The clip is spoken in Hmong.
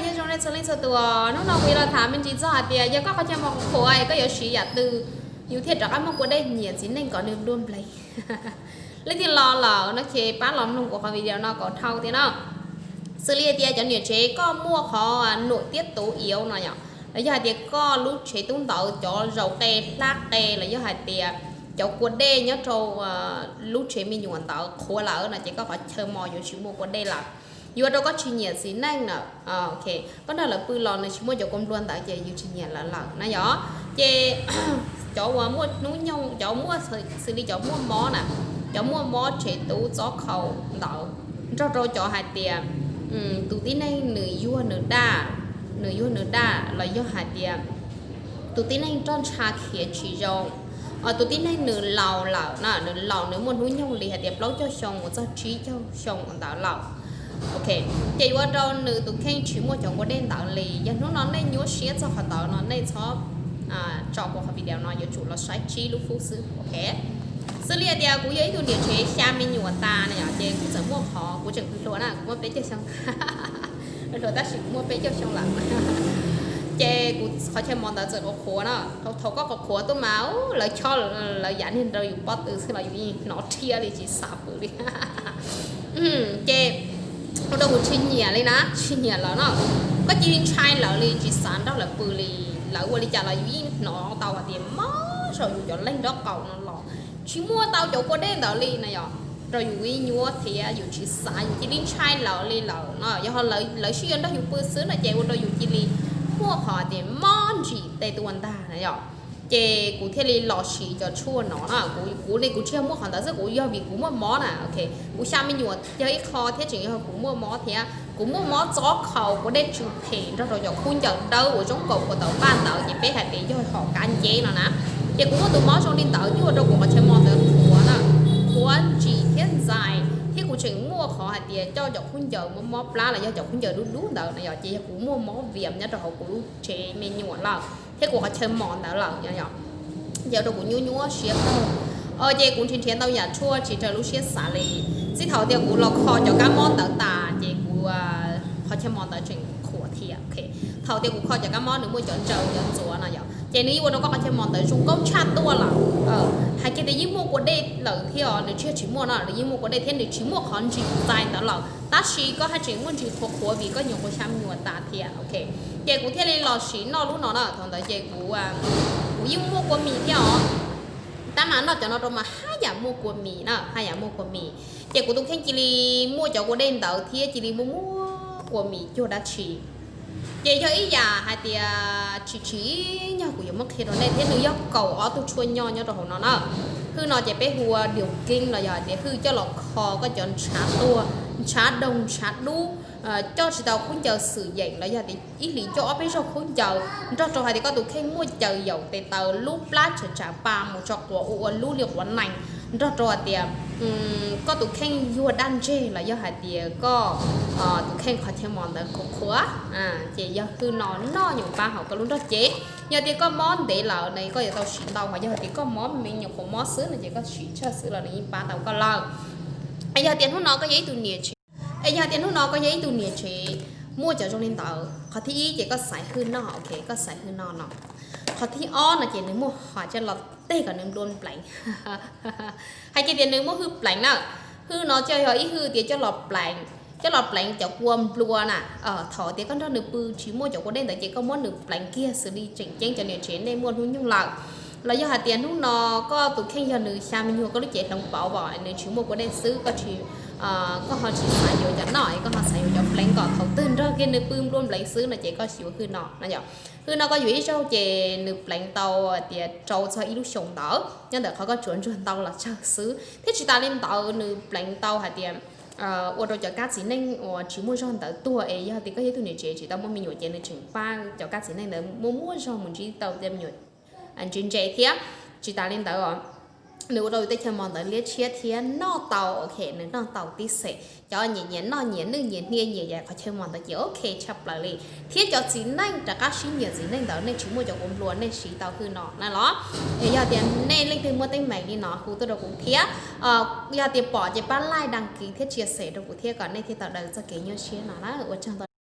Nyob zoo nej txhua leej txhua tus, hnub no kuv yuav los tham me ntsis txog hais tias yog koj qhov chaw mos qhuav es koj yuav siv yam twg yus thiaj rov qab muaj kua dej nyiam txiv neej kom nws nplua nplees. Leej twg los lawm no ces pab los mloog kuv qhov video no kom dhau thiab na. Xws li hais tias cov niam tsev koj muaj qhov num tiab tuv iauv no yom, los yog hais tias koj lub tsev tub ntawd cov zaus qe hlab qe los yog hais tias cov kua dej nyob rau lub tsev me nyuam ntawd qhuav lawm no ces koj qhov chaw mos yuav tsis muaj kua dej lawm, yuav ua rau koj tsis nyiam txiv neej na. Koj nrog lawv pw los nws tsis muaj cov kua nplua ntawd ces yus tsis nyiam lawv lawm na yom. Ces cov uas muaj hnub nyoog, cov muaj xws li cov muaj mob na, cov muaj mob tsev tub txob khau ntawd, nrog rau cov hais tias tus tib neeg nws yuag nws daj, nws yuag nws daj los yog hais tias tus tib neeg roj ntsha khiav tsis zoo, tus tib neeg nws laus lawm na, nws laus nws muaj hnub nyoog li hais tias plaub caug xyoo mus txog tsib caug xyoo ntawd lawm. Ok, ces yuav ua rau nws tus kheej tsis muaj cov kua dej ntawd li. Yog hnub no nej nyuaj siab txog qhov ntawd no nej txhob tso kuv qhov video no, yuav tsum los saib tsib lub fub xwb. Ok, xws li hais tias kuv yog ib tug niam tsev xya me nyuam tas na yom, ces kuv txawm muaj qhov, kuv tseem hluas na, kuv muaj peb caug xyoo, hluas tab sis kuv muaj peb caug xyoo lawm. Ces kuv qhov chaw mos ntawd txawm qhuav qhuav na, thaum koj qhuav qhuav tuaj mas lawv chob, lawv yav niag nrog yus pob tw xwb los yus yeej hnov rhiab li tsis xav pw li. Ces ua rau kuv tsis nyiam li na, tsis nyiam lawv no. Koj cia li ntshai lawv li, tsis xav nrog lawv pw li. Lawv ua li cas los yus yeej hnov tau hais tias mob zog yus cov leeg nraub qaum no los tsis muaj tau cov kua dej ntawd li na yom. Rau yus yeej nyuaj thiab yus tsis xav, yus cia li ntshai lawv li lawm no. Yog lawv sib yuav nrog yus pw xwb no ces ua rau yus cia li muaj qhov tias mob ntsim tej tuaj ntag na yom. Ces kuv thiaj li los siv cov tshuaj no na. Kuv li kuv tsis yog muaj qhov ntawd xwb, kuv yog vim kuv muaj mob na. Ok, kuv xya me nyuam yog ib qho thiab tseem yog kuv muaj mob thiab. Kuv muaj mob txob khau, kua dej tsw phem nrog rau cov khaub ncaws dawb uas zoo nkaus kua tau paj ntawd ces peb hais tias yog hom kab nceb no na. Ces kuv muaj tus mob zoo li ntawd thiaj ua rau kuv qhov chaw mos ntawd qhuav na, qhuav ntsim thiab ntxais thiab kuv tseem muaj qhov hais tias coj cov khaub ncaws mob mob plab los yog cov khaub ncaws dub dub ntawd na yom. Ces yog kuv muaj mob vias nyob rau hauv kuv lub tsev me nyuam lawm thiab kuv qhov chaw mos ntawd lawm yom. Ces ua rau kuv nyuaj nyuaj siab kawg. Ces kuv nrhiav nrhiav ntau yam tshuaj tsis raws lub siab xav li. Txij thaum tias kuv los kho cov kab mob ntawd tas ces kuv qhov chaw mos ntawd tseem qhuav thiab. Thaum tias kuv kho cov kab mob nws muaj cov ntsaws cov ntxuav no yom, ces nws yeej ua rau koj qhov chaw mos ntawd zoo nkauj tshaj tuaj lawm. Hais kiag tias yeej muaj kua dej lawm thiab os, nws tsis yog tsis muaj no, nws yeej muaj kua dej thiab nws tsis muaj qhov ntsim ntxais ntawd lawm, tab sis koj haj tseem muaj ntsis qhuav qhuav vim koj nyuam qhuav xya me nyuam tas thiab. Ok, ces kuv thiaj li los sim noj lub no na. Thaum ntawd ces kuv, kuv yeej muaj kua mis thiab os. Tab mas noj cov no rau mas haj yam muaj kua mis na, haj yam muaj kua mis. Ces kuv tus kheej cia li muaj cov kua dej ntawd thiab cia li muaj muaj kua mis cuag dab tsi. Ces yog ib yam hais tias tsis tsim nyog kuv yuav muab qhia rau nej thiab nws yog kaum ob tug tshuaj nyob nyob rau hauv no na. Hwj no ces peb hu ua diaus keeb los yog hais tias hwj coj los kho koj cov ntshav tuag, ntshav doog ntshav dub, coj tsis tau khaub ncaws xwm yeem los yog tias ib hlis coj ob peb zaug khaub ncaws nrog rau hais tias koj tus kheej muaj caws yaum tes taw lub plab tsav tsav pa mus tso quav ua ua lub li quav nees nrog rau hais tias koj tus kheej yuag daj ntseg los yog hais tias koj tus kheej qhov chaw mos ntawd qhuav qhuav, ces yog hwj no noj nyuam pab hauv koj lub nrog cev. Yog tias koj mob ntev lawm no koj yuav tau siv ntau, ho yog tias koj mob me nyuam qhuav mob xwb no ces koj siv tsawg xwb los nws yeej pab tau koj lawm. Es yog tias hnub no koj yog ib tug niam tsev, es yog tias hnub no koj yog ib tug niam tsev muaj cov zoo li ntawd, qhov thib ib ces koj xaiv hwj noj, ok, koj xaiv hwj noj no. Qhov thib ob no ces nws muaj hom coj los teg kom nws nplua npleev. Hais kiag tias nws muaj hwj pleev na. Hwj no coj yog ib hwj tias coj los pleev, coj los pleev cov kua nplua na. Thaum tias koj nrog nws pw tsis muaj cov kua dej ntawd ces koj muab nws pleev kiag xws li tseem ceeb cov niam tsev nej muaj hnub nyoog lawm. Los yog hais tias hnub no koj tus kheej yog nws xya me nyuam koj lub cev hloov pauv os, nws tsis muaj kua dej xwb, koj tsis, koj ho tsis xav yuav cov noj, koj ho xav yuav cov pleev kom thaum twg nrog kiag nws pw nplua npleev xwb no ces koj yuav hwj no na yom. Hwj no koj yuav ib zaug ces nws pleev tau tias rau txog ib lub xyoos ntawd nyob ntawm qhov koj tsuav ntsuag ntau los tsawg xwb, thiab tsis tas li ntawd nws pleev tau hais tias ua rau cov kab txiv neej uas tsis muaj zog ntawd tuag. Es yog tias koj yog ib tug niam tsev tsis tau muaj me nyuam ces nws tseem pab cov kab txiv neej ntawd muaj muaj zog mus ntsib tau tej me nyuam ntse ntse thiab. Tsis tas li ntawd os, nws ua rau yus tej chaw mos ntawd liab tshiab thiab noj tau, ok, nws noj tau tib xem. Cov nyiam nyiam noj nyiam nwj nyiam hnia nyiam yam qhov chaw mos ntawd ces ok tshaj plaws li. Thiab cov txiv neej rov qab sib nyiam txiv neej ntawd nej tsis muaj cov kua nplua nej siv tau hwj no na los. Es yog tias nej leej twg muaj teeb meem li no hu tuaj rau kuv thiab. Yog tias pom ces pab like, đăng ký thiab chia sẻ rau kuv thiab kom nej thiaj tau daws txoj kev nyuaj siab no na. Ua tsaug ntau.